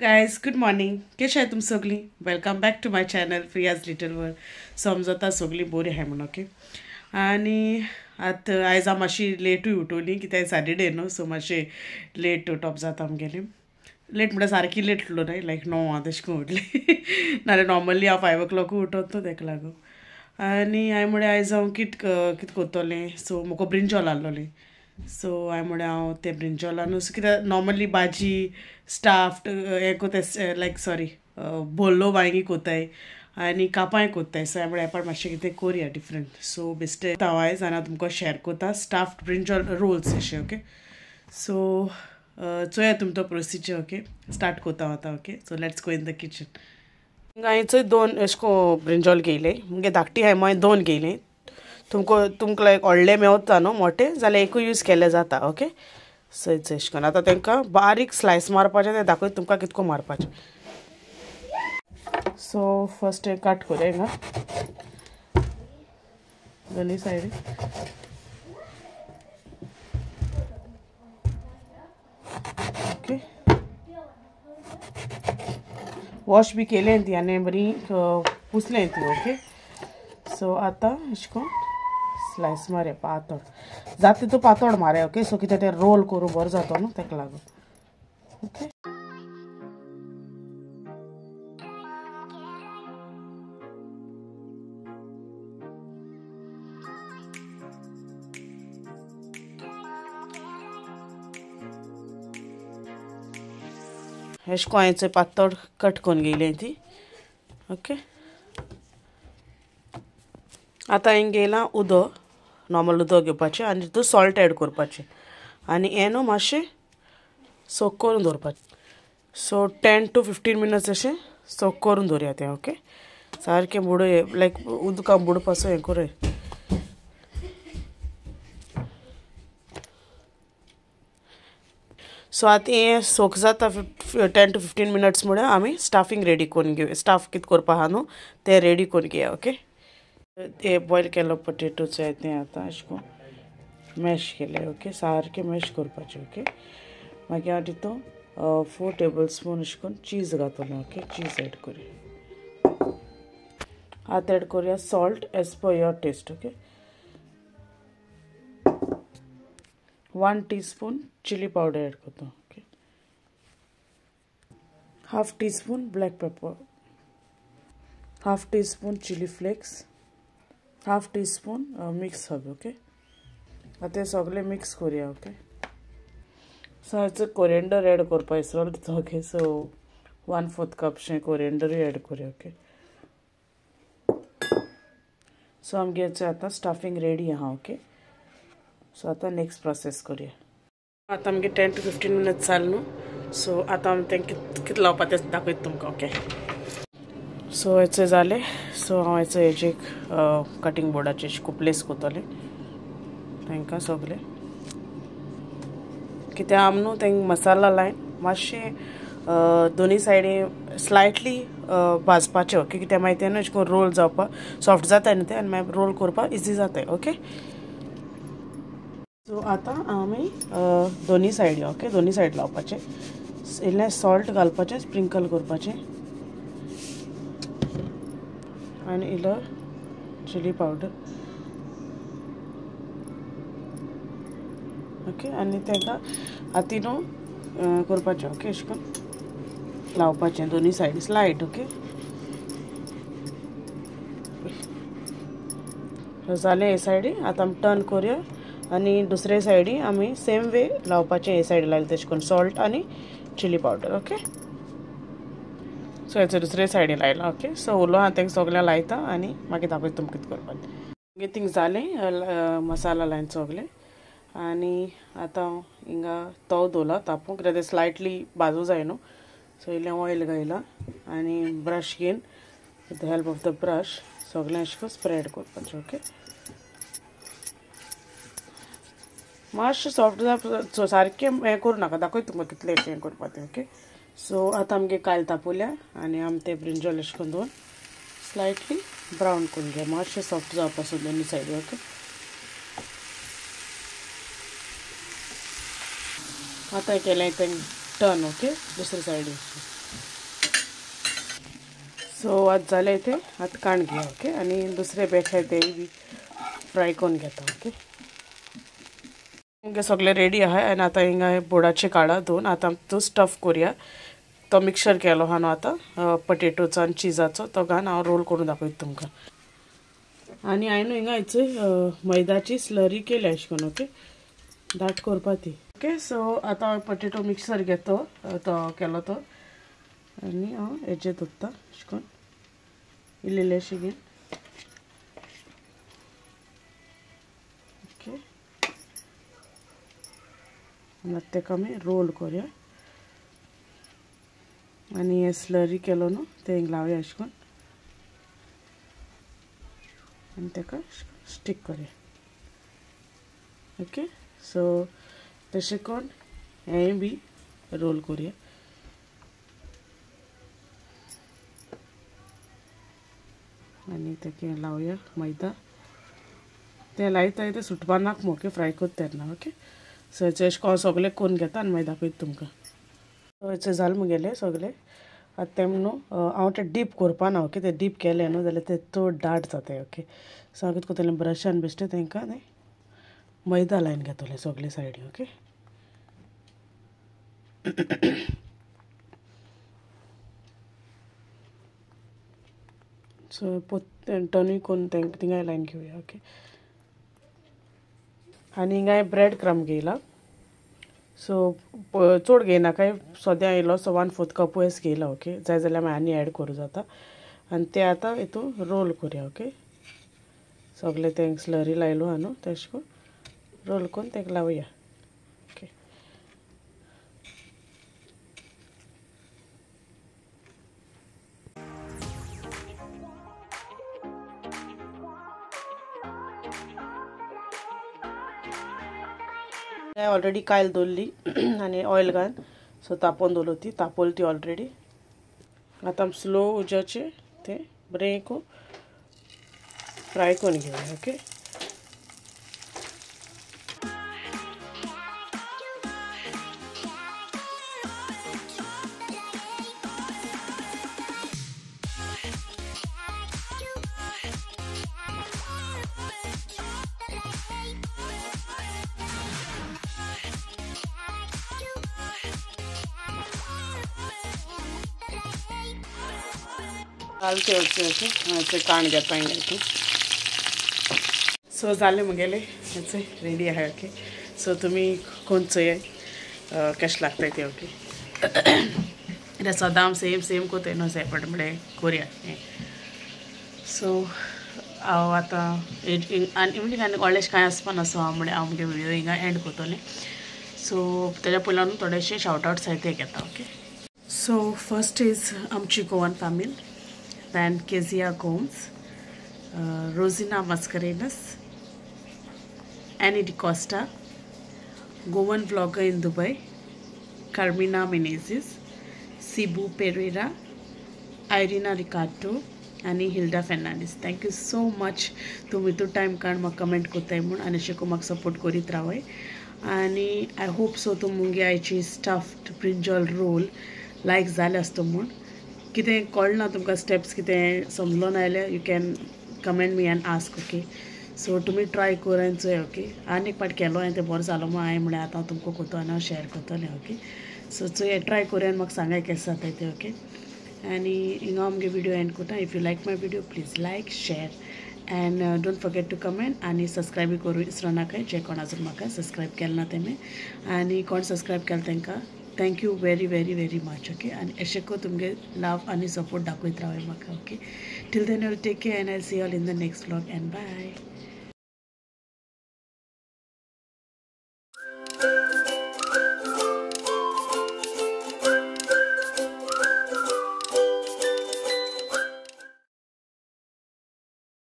Guys good morning, कशें आहाय तुम सगळीं? Welcome back to my channel Priya's little world. समजता सगळीं बरी आहाय म्हूण. ओके, आनी आतां आयज हांव मातशी लेटूय उठोली कित्याक सॅटरडे न्हू, सो मातशें लेट उठप जाता आमगेलें. लेट म्हणल्यार सारकी लेट उठलो न्हय, लायक 9 तशें करून उठलें. नाल्यार नॉर्मली हांव 5 o'clock उठत न्हू तेका लागून. आनी हांवें म्हळें आयज हांव कित कित करतलें, सो म्हाका ब्रिंजॉल आहलोलें. सो हांवें म्हळें हांव तें ब्रिंजॉलानू कित्याक नॉर्मली भाजी स्टाफ्ड हें कोताय, लायक सॉरी बोल्लो वांयगी कोताय आनी कापांय कोत्ताय. सो हांवें म्हळें हें मातशें कितें कोरया डिफरंट. सो बेश्टें हांव आयज आनी हांव तुमकां शेअर कोता स्टाफ्ड ब्रिंजॉल रोल्स अशें. ओके, सो चोया तुमचो प्रोसिजर. ओके, स्टार्ट कोता हांव आतां. Okay, so let's go in the kitchen. हांवें चोय 2 अशें कोन्न ब्रिंजॉल घेयलें, मुगे धाकटी हांवें मागीर 2 घेयलें. तुमकां तुमकां लायक व्हडलें मेवता न्हू मोटें जाल्यार एकूय यूज केलें जाता. ओके, सो अशें करून आतां तांकां बारीक स्लायस मारपाचें, तें दाखयता तुमकां कितको मारपाचें. सो फर्स्ट कट कोरया हिंगा दोनूय सायडी. ओके, वॉश बी केलें ती आनी बरी पुसलें ती. ओके, सो आतां अशें करून स्लायस मारया पातळ जाता तितू पातळ मारया. ओके, सो कितें तें रोल करूं बरो जाता न्हू तेका लागून. ओके, अशें करून हांवें पातळ कट करून घेयलें ती. ओके, आतां हांवें घेयलां उदक, नॉर्मल उदक घेवपाचें आनी तितूंत सॉल्ट एड करपाचें आनी हें न्हू मातशें सोक करून दवरपाचें. सो 10 to 15 minutes अशें सोक करून दवरया तें. ओके, सारकें बुडय, लायक उदकां बुडपाचो हें करूया. सो आतां हें सोक जाता 10 to 15 minutes म्हळ्यार आमी स्टाफींग रेडी करून घेवया. स्टाफ कितें करपा आहा न्हू तें रेडी करून घेया. ओके, ते बॉयल केलो पटेटोचो तें आतां अशें करून मॅश केलें. ओके, सारकें मॅश करपाचें. ओके, मागीर हांव तितून 4 टेबल स्पून अशें करून चीज घातलें. ओके, चीज एड करूया. आतां एड करूया salt as per your taste. Okay, 1 teaspoon chilli powder add करता. Okay, 1/2 teaspoon black pepper, 1/2 teaspoon chilli flakes, 1/2 teaspoon mix herb. Okay, आतां सगळें मिक्स करूया. ओके, सो हाचो कोरिएंडर एड करपा विसरलो. ओके, सो 1/4 कपशें कोरिएंडरूय एड करूया. ओके, सो आमगे आतां स्टाफींग रेडी आहा. ओके, सो आतां नेक्स्ट प्रोसेस करूया. आतां आमगे 10 to 15 minutes जाल न्हू, सो आतां आमी तें कितें लावपा तें दाखयता तुमकां. ओके, सो हेचे जालें. सो हांव हेचो हेजे एक कटींग बोर्डाचेर अशें प्लेस करतलें तांकां सगळें, कित्याक आमी न्हू तांकां मसाला लायन मातशें दोनूय सायडी स्लायटली भाजपाचें. ओके, कित्याक मागीर तें न्हू अशें करून रोल जावपाक सॉफ्ट जाता न्हू तें, आनी मागीर रोल करपाक इजी जाता. ओके, सो आतां आमी दोनूय सायडी, ओके, दोनूय सायड लावपाचें, इल्लें सॉल्ट घालपाचें, स्प्रिंकल करपाचें आनी इल्लो चिली पावडर. ओके, आनी ताका आतां न्हू करपाचें. ओके, अशें करून लावपाचें दोनूय सायडी स्लायट. ओके, जालें हे सायडी. आतां आमी टर्न करूया आनी दुसरे सायडी आमी सेम वे लावपाचें. हे सायडी लायलें तशें करून सॉल्ट आनी चिली पावडर. ओके, सो हेचो दुसरे सायडी लायला. ओके, सो उलो हांव तांकां सगळें लायता आनी मागीर दाखयता तुमकां कितें करपाक. मागीर थिंग जालें मसाला लायन सगळें, आनी आतां हांव हिंगा तव दवरला तापूंक, कित्याक तें स्लायटली भाजूं जाय न्हू. सो इल्लें ऑयल घायलां आनी ब्रश घेवन with the help of the brush सगळें अशें करून स्प्रेड करपाचें. ओके, मातशें सॉफ्ट जावप, सारकें हें करूं नाका, दाखयता तुमकां कितलें हें करपा तें. ओके, सो आतां आमगे कायल तापोवल्या आनी आमी तें ब्रिंजॉल अशें करून दवरून स्लायटली ब्रावन करून घेया, मातशें सॉफ्ट जावपा सोद दोनूय सायडी. ओके, आतां केलें तें टर्न. ओके, दुसरे सायडीन. सो आतां जालें तें आतां काण घेया ओके. आनी दुसरे बॅच आहाय तेय बी फ्राय करून घेता ओके. आमगे सगळें रेडी आहाय. आनी आतां हिंगा बोडाचे काडा दोन. आतां तो स्टफ करुया. तो मिक्सर केलो आहा न्हू आतां पटेटोचो आनी चिजाचो तो घालून हांव रोल करून दाखयता तुमकां. आनी हांवें न्हू हिंगा हेची मैदाची स्लरी केल्या अशें करून ओके, दाट करपा ती ओके. सो आतां हांव पटेटो मिक्सर घेतो तो केलो तो आनी हांव हेजे दोत्ता अशें करून इल्ले इल्लेशे घेवन ओके. आनी आतां तेका आमी रोल करुया. आनी हे स्लरी केलो न्हू तें हिंग लावया अशें करून आनी तेका स्टीक करुया ओके. सो तशें करून हेंय बी रोल करुया. आनी तेका लावया मैदा. तें लायता तें सुटपा नाका ओके फ्राय करता तेन्ना ओके. सो हेचे अशें करून सगळें करून घेता आनी मागीर दाखयता तुमकां. हेचे जालें मुगेलें सगळें. आतां तें न्हू हांव तें डीप करपा ना ओके. तें डीप केलें न्हू जाल्यार तें चड दाट जाताय ओके. सो हांव कितें करतलें ब्रशान बेश्टें तांकां न्ही मैदा लायन घेतलें सगळे सायडी ओके. सो टर्नूय करून तांकां थिंगाय लायन घेवया ओके. आनी हिंगाय ब्रेड क्रम घेयला. सो चड घेयना काय सद्या येयलो. सो 1/4 कपूच घेयला ओके. जाय जाल्यार मागीर आनी एड करूं जाता. आनी ते आतां हितून रोल करुया ओके. सगळें तें स्लरी लायलो आहा न्हू तेशें करून रोल करून तेका लावया ओके. ऑलरेडी कायल दवरली आनी ऑयल घालून सो तापोवन दवरली ती तापोवली ती ऑलरेडी. आतां स्लो उज्याचेर तें बरें फ्राय करून घेवया ओके. घालते ओके ओके काण घेता हिंगा. सो जालें मुगेलें हेचे रेडी आहा ओके. सो तुमी कोण चोय कशें लागता तें ओके. सदां हांव सेम सेम कोताय न्हू सेपरेट म्हळ्यार कोरया. सो हांव आतां आनी म्हणजे आनी व्हडलेशें कांय आसपा ना. सो हांव म्हळ्यार हांव मुगे विडियो हिंगा एंड करतलें. सो तेज्या पयल्यान थोडेशे शावट आवट्स आहाय ते घेता ओके. सो फर्स्ट is आमची Goan family, then Kezia Gomes, Rosina Mascarenhas, Annie D'Costa, Goan vlogger in Dubai, Carmina Menezes, Sibu Pereira, Irina Ricardo आनी Hilda Fernandes. Thank you so much. तुमी तो time काड म्हाका comment करताय म्हूण आनी अशें करून म्हाका सपोर्ट करीत रावय. आनी I hope so तुमगे आयची स्टफ्ड ब्रिंजॉल रोल लायक जालें आसतो म्हूण. कितें कळना तुमकां स्टेप्स कितें समजलो ना जाल्यार you can comment me and ask okay. So तुमी ट्राय कर आनी चोय ओके. आनी एक पाट केलो हांवें तें बरो जालो म्हूण हांवें म्हळ्यार आतां तुमकां कोतो आनी हांव शेयर करतलें ओके. सो चोय ट्राय करूया आनी म्हाका सांगाय केशें जाता तें ओके. आनी हिंगा आमगे विडियो एंड करता. If you like my video please like, share and don't forget to comment आनी सबस्क्रायबूय करूं विसरो नाकाय. जे कोण आजून म्हाका सबस्क्रायब केलें ना तेमी आनी कोण सबस्क्रायब केलें तांकां thank you very very very much okay. आनी अशें करून तुमगे लव आनी सपोर्ट दाखयत रावय म्हाका okay. Till then you take care and I see all in the next vlog and bye.